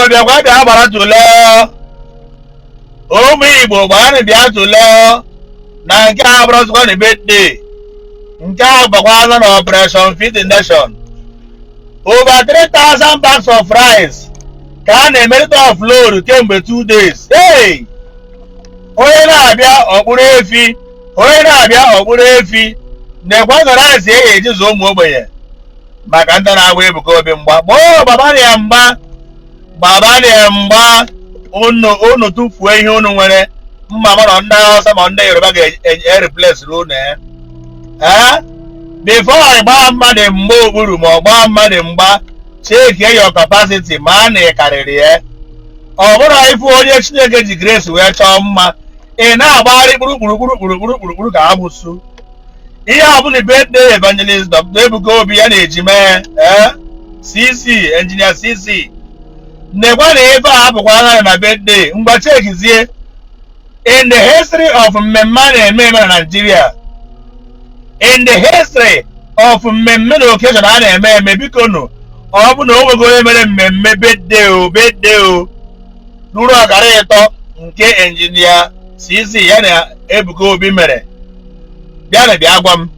Igbo, bịakwa bịa gbara tụlee. Ụmụ Igbo, gbaranụ bịa tụlee na nke a bụrụzikwa na birthday, nke a gbakwana na Operation Feed the Nation. Over 3000 bags of rice ka a na-emerịta offload kemgbe 2 days. Hey! Onye na-abịa ọkpụrụ efi, onye na-abịa ọkpụrụ efi, na-ekwe rice e eji zụọ ụmụ ogbenye maka ndị na-agba Ebuka Obi mgba. Gboo, gbabana ya mgba, gbabana ya mgba. Unu unu tụfuo ihe unu nwere mma, mana ndị Hausa ma ndị Yoruba ga-ereplace unu ya. Ee, before ị gbaa mmadụ mgba okpuru ma ọ gbaa mmadụ mgba, chekie your capacity, ma na ị karịrị ya. Ọ bụrụ ịfụ onye Chineke ji grace wee chọọ mma, ị na-agbagharị kpụrụkpụrụ kpụrụkpụrụ kpụrụkpụrụ ka amụsụ. Ihe ọbụla birthday Evangelist Dr. Ebuka Obi ya na-eji mee, ee, CC, Engineer CC, nekwa na ebe a abụkwa na birthday. Ngwa, chekizie in the history of mmemme a na-eme eme na Nigeria, in the history of mmemme na occasion a na-eme eme, biko nụ, ọ bụ na o nwego onye mere mmemme birthday o birthday o ruru ọkara ịtọ nke Engineer CC ya na Ebuka Obi mere, bịa bịa gwa m.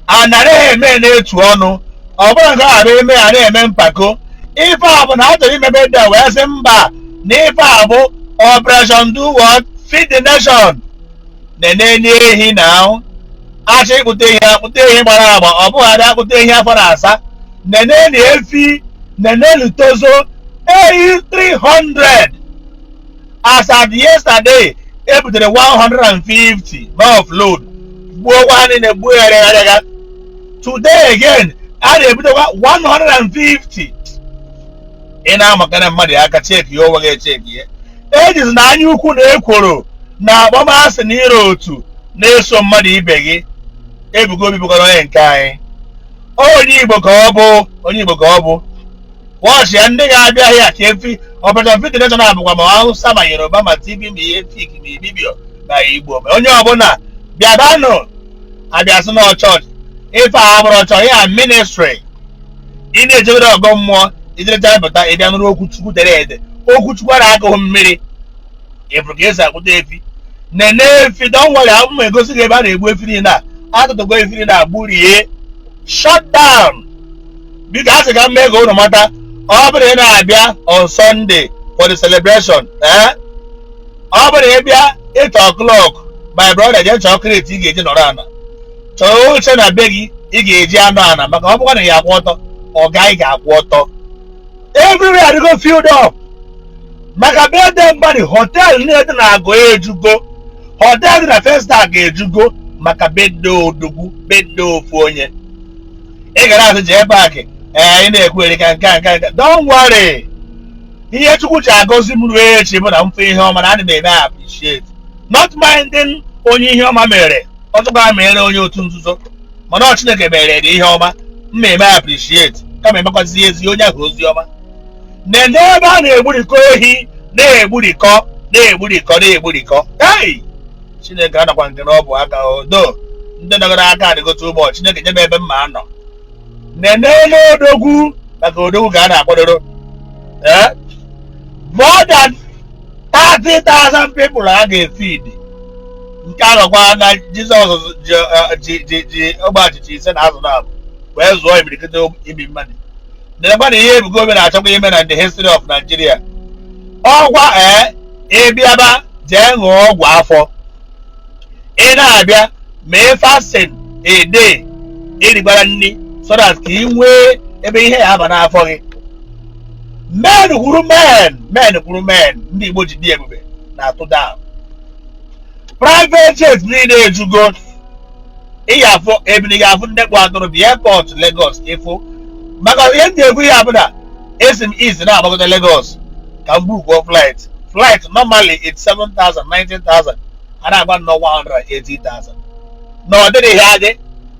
Anaghị eme na-etu ọnụ. Ọ bụrụ nke ọ ghara eme ya na-eme mpako. Ife a bụ na a chọrọ ime birthday wee sị mba, na ife a bụ Operation Do What? Feed the Nation. Na-enye ehi na ahụ achọ ịkpụta ehi, akpụta ehi gbara agba. Ọ bụghị adị akpụta ehi afọ na asa. Nenenu efi, nenenu tozo ehi 300. As at yesterday, ebutere 150 ma offload, gbuo ha niile, gbuo ya rịgharịga. Today again, a na-ebutekwa 150. Ị na-amakana mmadụ aka, cheki ya onwe gị, echeki ya. Ejizi na anya ukwu na ekworo na akpọmasị na ire otu na-eso mmadụ ibe gị. Ebuka Obi bụkwara onye nke anyị, onye Igbo ka ọ bụ, onye Igbo ka ọ bụ. Wọchị ya, ndị ga-abịa ahịa ka efi Operation Feed the Nation bụkwa ma Hausa ma Yoruba ma Tiv ma ihe Efik ma Ibibio ma Igbo ma onye ọbụla bịabanụ. Abịa sị na chọọchị, ife a abụrụ chọọchị ya, ministry. Ị na-ejegoro ọgọ mmụọ, ijerecha pụta, ịbịa nụrụ okwu Chukwu dere ede, okwu Chukwu a na-agụghị mmiri. Ịfụrụ ka esi akpụta efi, nene efi. Don't worry, abụ m egosi gị ebe a na-egbu efi niile a atụtụgo efi niile a gburie, shut down. Biko, a sị ka m mee ka unu mata, ọ bụrụ ị na-abịa on Sunday for the celebration, eh? Ọ bụrụ ị bịa 8 o'clock, my brother, jee chọọ crate ị ga-eji nọrọ ana, chọọ oche na be gị ị ga-eji anọ ana, maka ọ bụkwa na ya akwụ ọtọ, ọ gaghị ga-akwụ ọtọ. Everywhere adịgo filled up maka birthday mmadụ. Hotel niile dị na Agụ ejugo, hotel dị na Festac ejugo maka birthday odogwu, birthday ofu onye. Ị gara azụ jee paakị, ee, ị na-ekwu erika nke a, nke a, nke a. Don't worry, ihe Chukwu ji agọzi m ruo echi bụ na mfe ihe ọma na ana m eme appreciate, not minding onye ihe ọma mere. Ọtụkwa mere onye otu nzuzo, mana ọ Chineke mere dị ihe ọma, m eme appreciate kama emekwazi ezi onye ahụ ozi ọma. Na-ene ebe a na-egburikọ ehi, na-egburikọ, na-egburikọ, na-egburikọ. Hey, Chineke anakwa nke na ọ bụ aka odo ndị nọgara aka adịgote ụbọchị. Chineke nye m ebe mma anọ nenene odogwu, maka odogwu ka a na-akwadoro. Eh? More than 30,000 people a ga-efeed. Nke a nọkwa na Jizọs ji ji ji ji ogbe achịcha 5 na azụ na abụ wee zụọ imirikiti imi mmadụ. Nekwa na ihe Ebuka Obi na-achọkwa ime na the history of Nigeria. Ọgwa, ee, ịbịaba jee ṅụọ ọgwụ afọ. Ị na-abịa mee fasting a day, erigbara nri, so that ka ị nwee ebe ihe ya aba n'afọ gị. Men kwuru men, men kwuru men. Ndị Igbo ji dị ebube na-atụ down. Private jet niile ejugo. Ị ga-afụ ebili, ga-afụ ndekpụ atụrụ bi airport Lagos ka ịfụ. Maka ihe ndị egwu ya bụ na esi m east na-agbagote Lagos ka m book flight. Flight normally it's 7000, 19,000, a na-agba nnọọ 180,000 na ọ dịrị ihe adị.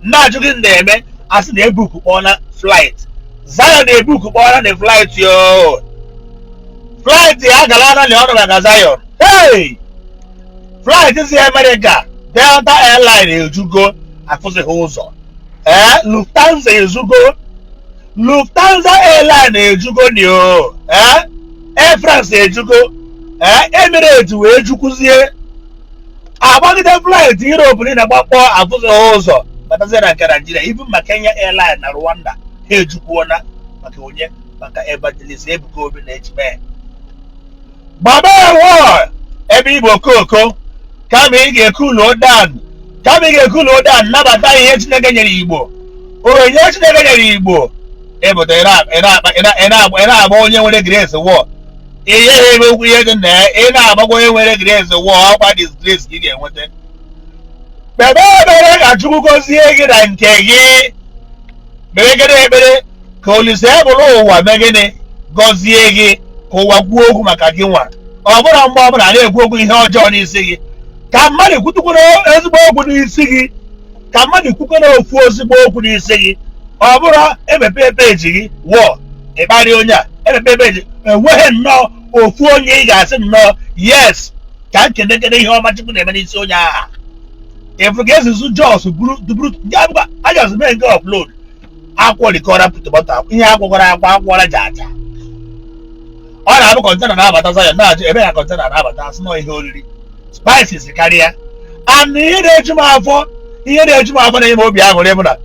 Na-ajụ gị na-eme, a sị na ebook kpọọ flight. Zion na-ebook kpọọra na flight yo, flight ya gara na ọnụ maka Zion. Hey, flight si America, Delta Airline ejugo, afụzighị ụzọ. Ee, Lufthansa ezugo, Lufthansa Airline ejugo nio. Ee. Air France ejugo, ee, Emirates wee jukwuzie. Agbagide flight Europe niile gbakpọ, afụzighị ụzọ batazie na nke Naijiria. Even ma Kenya Airline na Rwanda, ha ejukwuona. Maka onye? Maka Evangelist Ebuka Obi na ejime gbaba ewo ebe Igbo okoko. Kama ị ga-ekuluo down, kama ị ga-ekuluo down, nabata ihe Chineke nyere Igbo, onyinye Chineke nyere Igbo, ịpụta ị na-agba onye nwere grace wọ ihe ha emekwu ihe dị na ya. Ị na-agbakwa onye nwere grace wọ, ọkwa disgrace ka ị ga-enweta. Kpebe ekpere ka Chukwu gọzie gị na nke gị. Kpebegide ekpere ka Olise bụrụ ụwa mee gịnị? Gọzie gị, ka ụwa kwuo okwu maka gị nwa. Ọ bụrụ mgbe ọbụla na-ekwu okwu ihe ọjọọ n'isi gị, ka mmadụ kwutukwara ezigbo okwu n'isi gị, ka mmadụ kwukwara ofu ezigbo okwu n'isi gị. Ọ bụrụ emepe peji gị wụọ ịkparị onye a, emepe peji, enweghị nnọọ ofu onye ị ga-asị nnọọ, "Yes, ka nkenekene ihe ọma Chukwu na-eme n'isi onye agha." Ịfụrụ ka esizu jos buru buru nke ajọs mee nke upload akwọlikọrọ tomato, ihe akwọkọrọ akwa akwọrọ ja aja. Ọ na-abụ container na-abata Zion, na-ajụ ebe ya container na-abata, asị nọ ihe oriri, spices karịa. And ihe na-eju m afọ, ihe na-eju m afọ, na-enye m obi aṅụrị bụ na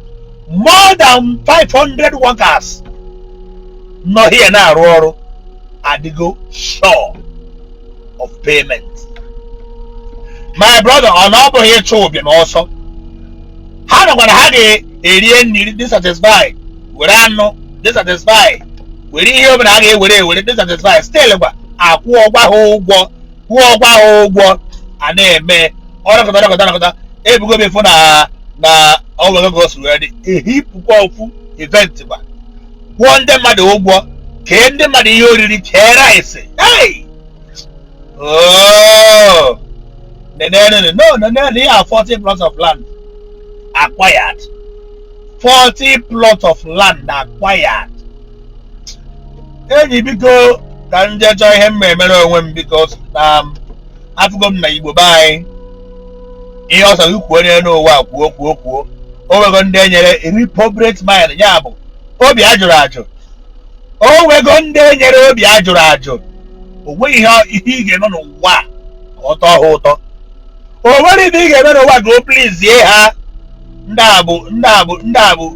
more than 500 workers nọ here na-arụ ọrụ adịgo sure of payment. My brother, ọ na ọ bụghị ịchụ ụbịam ọsọ? Ha nọkwara, ha ga-erie nri dị satisfied, were anụ dị satisfied, were ihe ọbụla ha ga-ewere ewere dị satisfied. Still gwa akwụ ọgwa ha ụgwọ, kwụọ ọgwa ha ụgwọ. A na-eme ọrọkọta ọrọkọta ọrọkọta ebugo m efu na ọnwere ka o si wee dị. Ehipụkwa ofu event gwa kwụọ ndị mmadụ ụgwọ, kee ndị mmadụ ihe oriri, kee rice. Hey! Oh! No, no, no, no, no, are 40 plots of land acquired. 40 plots of land acquired. Enyi, biko, ka m jee chọọ ihe m emere onwe m, biko, na afụgo m na Igbo be anyị, ihe ọsọ gị kwuo n'elu ụwa, kwuo, kwuo, kwuo. O nwego ndị enyere reprobate mind, ya bụ obi ajụrụ ajụ. O nwego ndị enyere obi ajụrụ ajụ. O nweghị ihe ị ga-eme n'ụwa a ka ọ tọọ ha ụtọ. O nwere ihe ị ga-eme n'ụwa ka o please ha. Ndị a bụ ndị a bụ ndị a bụ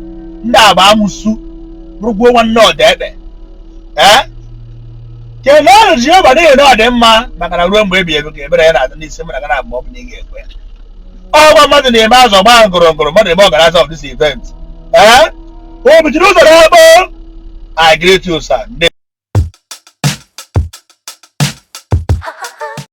ndị a bụ amụsụ bụrụkwuo nwanne ọda ekpe. Ee, kelee Jehova n'ihi na ọ dị mma, maka na ruo mgbe ebighị ebi ka ebere ya na-adị n'isi mụ na gana. Ma ọ bụ na ị ga-ekwe ya, ọgwa mmadụ na-eme azụ gbaa ngụrụ ngụrụ, mmadụ na-eme organizer of this event. Ee, o bichiri ụzọ n'ebe. I greet you, sir.